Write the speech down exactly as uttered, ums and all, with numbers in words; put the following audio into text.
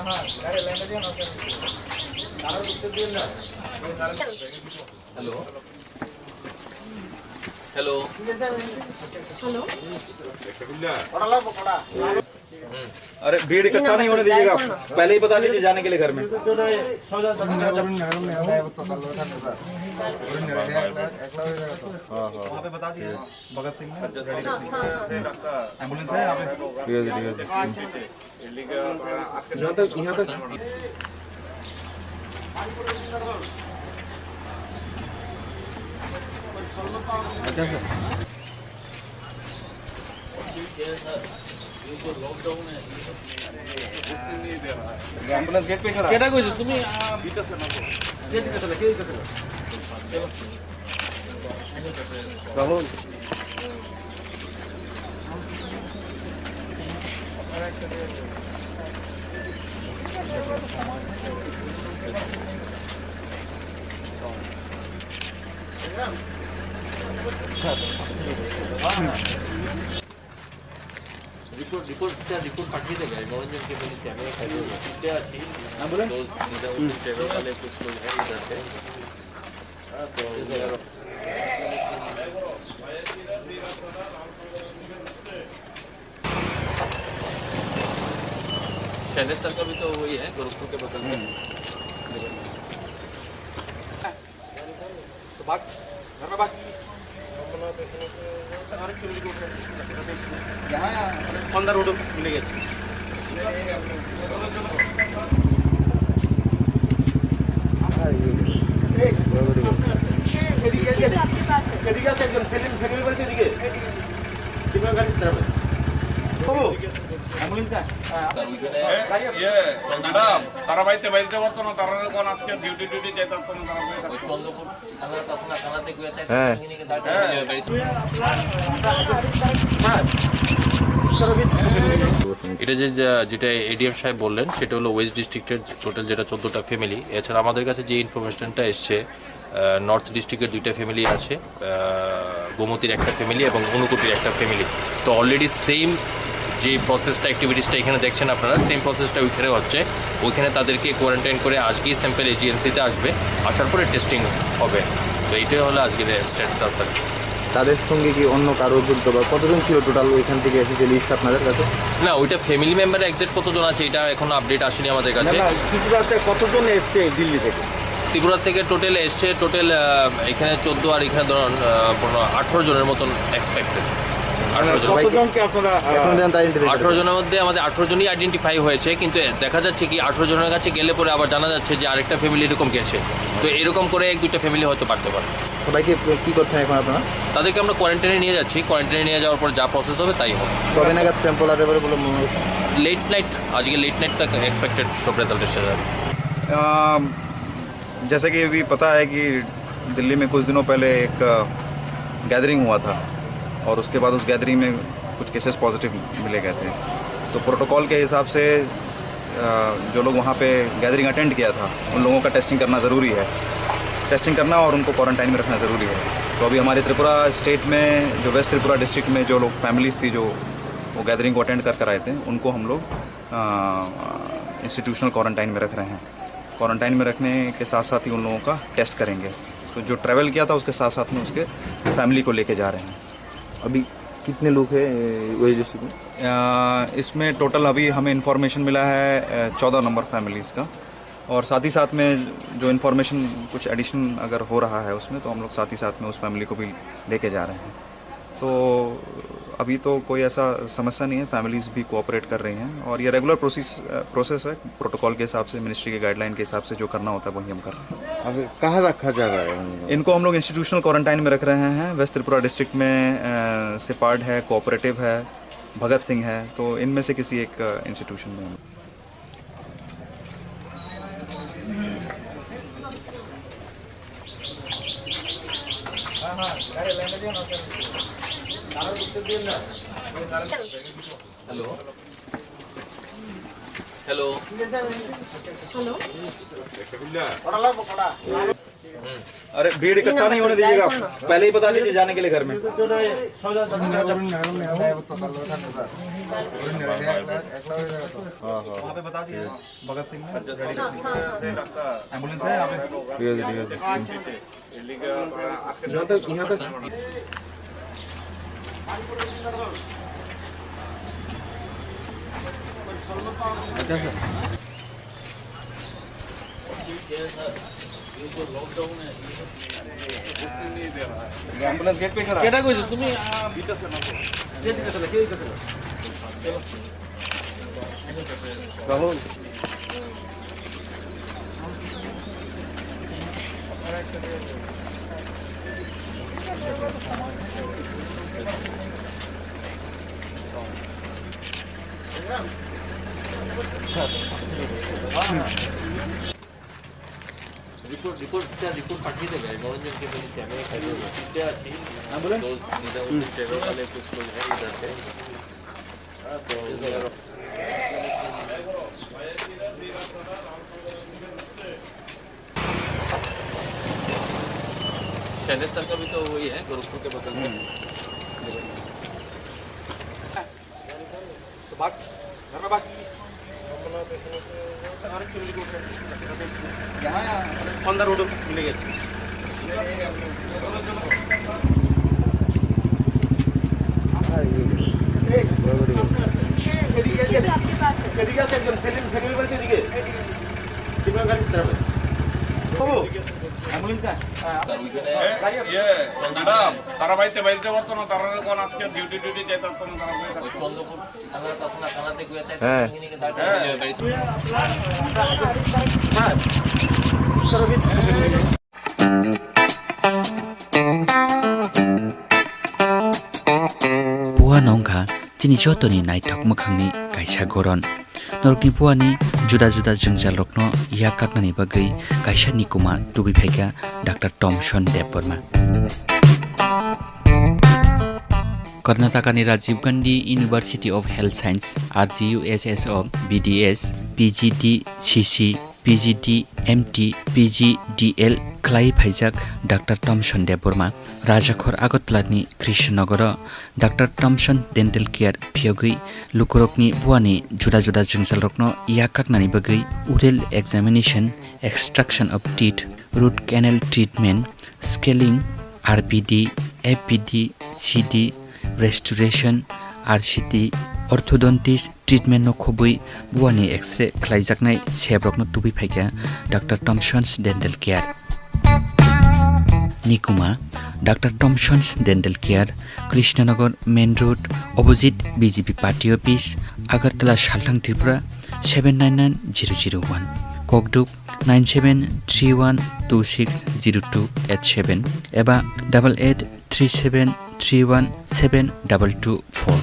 Hello. Hello. अरे, भीड़ इकट्ठा नहीं होने दीजिएगा, पहले ही बता दीजिए जाने के लिए घर में। वहाँ पे बता दीजिए, भगत सिंह में। एम्बुलेंस है यहाँ पे। ठीक है, ठीक है। यहाँ तक, यहाँ तक। अच्छा, सर। एम्बुलेंस गेट पे खड़ा। কেটা কৈছো তুমি? আহ, গেট কাছে না, গেট কাছে না। চলো। रिपोर्ट, रिपोर्ट, क्या रिपोर्ट पाठिए देगा? मनोरंजन के मैंने कैमरे का जो पीछे आती है, हाँ, बोले। तो निजामुद्दीन टेलर वाले कुछ लोग हैं इधर से। हाँ, तो शैलेश सर का भी तो वही है, गोरखपुर के बगल में। तो भाग, घर में भाग। यहाँ, यहाँ, अंदर उठो, मिलेगा। এদিকে আছে একজন, সেলিম, সেলিমের বাড়িতে এদিকে। সেলিমের গাড়ির তরফে। বাবু, অ্যাম্বুলেন্স না? হ্যাঁ, গাড়ি আছে। ইয়ে, ম্যাডাম, তারা বাড়িতে, বাড়িতে পারতো না, তারা এখন আজকে ডিউটি, ডিউটি যেতে পারতো না, তারা বাড়িতে। হ্যাঁ। এটা যে, যে, যেটা এডিএম সাহেব বললেন, সেটা হলো ওয়েস্ট ডিস্ট্রিক্টের টোটাল যেটা চোদ্দোটা ফ্যামিলি। এছাড়া আমাদের কাছে যে ইনফরমেশনটা এসছে, আহ, নর্থ ডিস্ট্রিক্টের দুইটা ফ্যামিলি আছে, আহ, গোমতীর একটা ফ্যামিলি এবং ঊনকোটির একটা ফ্যামিলি। তো অলরেডি সেম যে প্রসেসটা, অ্যাক্টিভিটিসটা এখানে দেখছেন আপনারা, সেম প্রসেসটা ওইখানে হচ্ছে। ওইখানে তাদেরকে কোয়ারেন্টাইন করে আজকেই স্যাম্পল এজিএমসিতে আসবে, আসার পরে টেস্টিং হবে। তো এইটাই হলো আজকের স্ট্যাটাস আর কি। তাদের সঙ্গে কি অন্য কারো জড়িত বা কতজন ছিল টোটাল ওইখান থেকে এসে, যে লিস্ট আপনাদের কাছে? না, ওইটা ফ্যামিলি মেম্বার এক্সাক্ট কতজন আছে, এটা এখনো আপডেট আসেনি আমাদের কাছে। না, না, ত্রিপুরাতে কতজন এসছে দিল্লি থেকে? ত্রিপুরা থেকে টোটাল এসছে, টোটাল, আহ, এখানে চোদ্দ আর এখানে ধরুন, আহ, পনেরো, আঠারো জনের মতন এক্সপেক্টেড। মানে আঠারো জন। কতজনকে আপনারা, আহ, এখন পর্যন্ত আইডেন্টিফাই আঠারো জনের মধ্যে আমাদের আঠারো জনই আইডেন্টিফাই হয়েছে, কিন্তু দেখা যাচ্ছে কি আঠারো জনের কাছে গেলে পরে আবার জানা যাচ্ছে যে আরেকটা ফ্যামিলি এরকম গেছে। তো এরকম করে এক দুইটা ফ্যামিলি হয়তো বাড়তে পারে। সবাইকে কি করছেন এখন আপনারা? তাদেরকে আমরা কোয়ারেন্টাইনে নিয়ে যাচ্ছি, কোয়ারেন্টাইনে নিয়ে যাওয়ার পর যা প্রসেস হবে তাই হবে। কবে নাগাদ স্যাম্পল আসতে পারে বলে মনে হচ্ছে? লেট নাইট, আজকে লেট নাইট তক এক্সপেক্টেড সব রেজাল্ট এসে যাবে। আম, जैसे कि अभी पता है कि दिल्ली में कुछ दिनों पहले एक, अ, गैदरिंग हुआ था और उसके बाद उस गैदरिंग में कुछ केसेस पॉजिटिव मिले गए थे। तो प्रोटोकॉल के हिसाब से, अ, जो लोग वहाँ पे गैदरिंग अटेंड किया था, उन लोगों का टेस्टिंग करना ज़रूरी है। टेस्टिंग करना और उनको क्वारंटाइन में रखना ज़रूरी है। तो अभी हमारे त्रिपुरा स्टेट में, जो वेस्ट त्रिपुरा डिस्ट्रिक्ट में जो लोग, फैमिलीज़ थी, जो वो गैदरिंग को अटेंड कर कर आए थे, उनको हम लोग, अ, इंस्टीट्यूशनल क्वारंटाइन में रख रहे हैं। क्वारंटाइन में रखने के साथ साथ ही उन लोगों का टेस्ट करेंगे। तो जो ट्रैवल किया था, उसके साथ साथ में उसके फैमिली को लेके जा रहे हैं। अभी कितने लोग हैं, ए, वही डिस्ट्रिक्ट में? अ, इसमें टोटल अभी हमें इन्फॉर्मेशन मिला है, अ, चौदह नंबर फैमिलीज़ का। और साथ ही साथ में जो इन्फॉर्मेशन, कुछ एडिशन अगर हो रहा है उसमें, तो हम लोग साथ ही साथ में उस फैमिली को भी लेके जा रहे हैं। तो अभी तो कोई ऐसा समस्या नहीं है, फैमिलीज़ भी कोऑपरेट कर रही हैं और ये रेगुलर प्रोसेस, अ, प्रोसेस है। प्रोटोकॉल के हिसाब से, मिनिस्ट्री के गाइडलाइन के हिसाब से जो करना होता है, वही हम कर रहे हैं। अभी कहाँ रखा जा रहा है उन लोगों को? इनको हम लोग इंस्टीट्यूशनल क्वारंटाइन में रख रहे हैं। वेस्ट त्रिपुरा डिस्ट्रिक्ट में, अ, सिपाड है, कोऑपरेटिव है, भगत सिंह है, तो इनमें से किसी एक, अ, इंस्टीट्यूशन में हम হ্যালো। হ্যালো। হ্যালো। अरे, भीड़ इकट्ठा नहीं होने दीजिएगा, पहले ही बता दीजिए जाने के लिए घर में। वहाँ पे बता दीजिए, भगत सिंह में। एम्बुलेंस है यहाँ पे। ठीक है, ठीक है। यहाँ तक, यहाँ तक। अच्छा सर। एम्बुलेंस गेट पे खड़ा। কেটা কইছো তুমি? আহ, গেট দিকে চলো, গেট দিকে চলো। চলো। Rahul. Report, report, sir, report পাঠিয়ে দেবে। আমি মনোরঞ্জনকে বলি যে আমি এখানে টিচার আছি। হ্যাঁ, বলুন। তো নিজামুদ্দিন ট্রেভেল ওয়ালে একটু স্কুল হ্যাঁ, ইধার সে। হ্যাঁ, তো উনি আরো शैलेश सर का भी तो वही है, गोरखपुर के बगल में। तो भाग, घर में भाग। यहाँ, यहाँ, पंद्रह रोड मिलेगा। এদিকে আছে, এদিকে আছে একজন, সেলিম, সেলিমের বাড়িতে এদিকে। সেলিমের বাড়িতে আছে। বাবু, অ্যাম্বুলেন্স না? হ্যাঁ, ইয়ে, ম্যাডাম, তারা বাড়িতে, বাড়িতে পারতো না, তারা এখন আজকে ডিউটি টিউটি যেতে পারতো না, তারা বাড়িতে থাকতো। হ্যাঁ। Buano wngkha chini jotoni naithok mwkhangni kaisa goron. Norokni buani juda juda jwngjalrokno yak kaknani bagwi kaisa nikuma tubui phaikha Doctor Thomson Debbarma. Karnatakani Rajiv Gandhi University of Health Science, R G U S S o B D S, P G D C C, P G D M T, P G D L khlai phaijak Doctor Thomson Debbarma, Rajakhor Agartala ni Krishnanagar o Doctor Thomson Dental Care phiyogwi lukurokni buani juda juda jwngjalrokno yak kaknani bagwi oral examination, extraction of teeth, root canal treatment, scaling, R P D, F P D, C D, restoration, R C T, orthodontist treatment no khobwi buani X-ray khlaijaknai sebrokno tubui phaikha Doctor Thomson's Dental Care. Nikuma, Doctor Thomson's Dental Care, Krishnanagar Main Road, opposite B J P Party Office, Agartala, Salthang, Tripura, seven nine nine zero zero one. Kokduk nine seven three one two six zero two eight seven eba double eight three seven three one seven double two four.